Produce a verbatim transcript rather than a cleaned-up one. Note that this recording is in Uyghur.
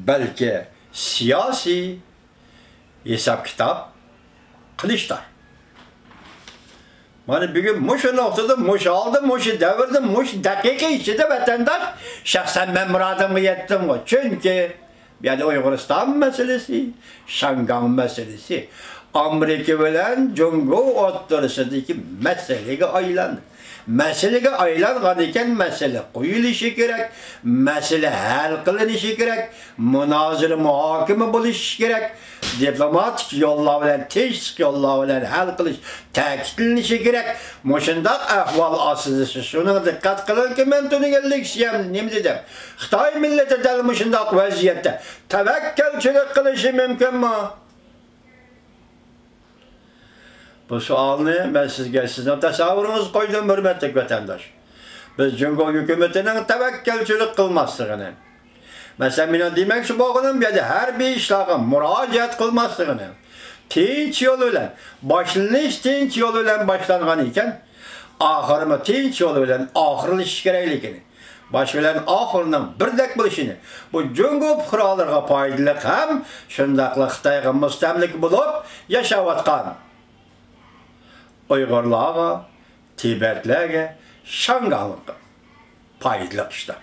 بەلكى سىياسىي ھېساب-كىتاب قىلىشتار. مانا بۈگۈن مۇشۇ نۇقتىدا، مۇشۇ ھالدا، مۇشۇ دەۋردە، مۇشۇ دەقىقە ئىچىدە ۋەتەنداش، شەخسەن مەن مۇرادىمغا يەتتىمغۇ. چۈنكى بۇ يەردە ئۇيغۇرىستان مەسىلىسى، شياڭگاڭ مەسىلىسى، ئامېرىكا بىلەن جۇڭگو ئوتتۇرىسىدىكى مەسىلىگە ئايلاندى. مەسىلىگە ئايلانغان ئىكەن، مەسىلە قويۇلۇشى كېرەك، مەسىلە ھەل قىلىنىشى كېرەك، مۇنازىرە، مۇھاكىمە بولۇشى كېرەك، دىپلوماتىك يوللار بىلەن، تىنچلىق يوللار بىلەن ھەل قىلىش تەكىتلىنىشى كېرەك. مۇشۇنداق ئەھۋال ئاستىدا شۇنىڭغا دىققەت قىلىڭكى، مەن تۈنۈگۈن لېكسىيەمدە نېمە دېدىم؟ خىتاي مىللىتى دەل مۇشۇنداق ۋەزىيەتتە تەۋەككەلچىلىك قىلىشى مۇمكىنمۇ؟ بۇ سوئالنى مەن سىزگە سىزنىڭ تەسەۋۋۇرىڭىزغا قويدۇم، ھۆرمەتلىك ۋەتەنداش. بىز جۇڭگو ھۆكۈمىتىنىڭ تەۋەككەلچىلىك قىلماسلىقىنى، مەسىلەن، مېنىڭ دېمەكچى بولغىنىم، بۇ يەردە ھەربىي ئىشلارغا مۇراجىئەت قىلماسلىقىنى، تىنچ يول بىلەن، باشلىنىش تىنچ يول بىلەن باشلانغان ئىكەن، ئاخىرىمۇ تىنچ يول بىلەن ئاخىرلىشىشى كېرەكلىكىنى، باش بىلەن ئاخىرنىڭ بىردەك بولۇشىنى، بۇ جۇڭگو پۇقرالىرىغا پايدىلىق ھەم شۇنداقلا خىتايغا مۇستەملىكە بولۇپ ياشاۋاتقان ئۇيغۇرلارغا، تىبەتلەرگە، شياڭگاڭلىققا پايدىلىق ئىشلار.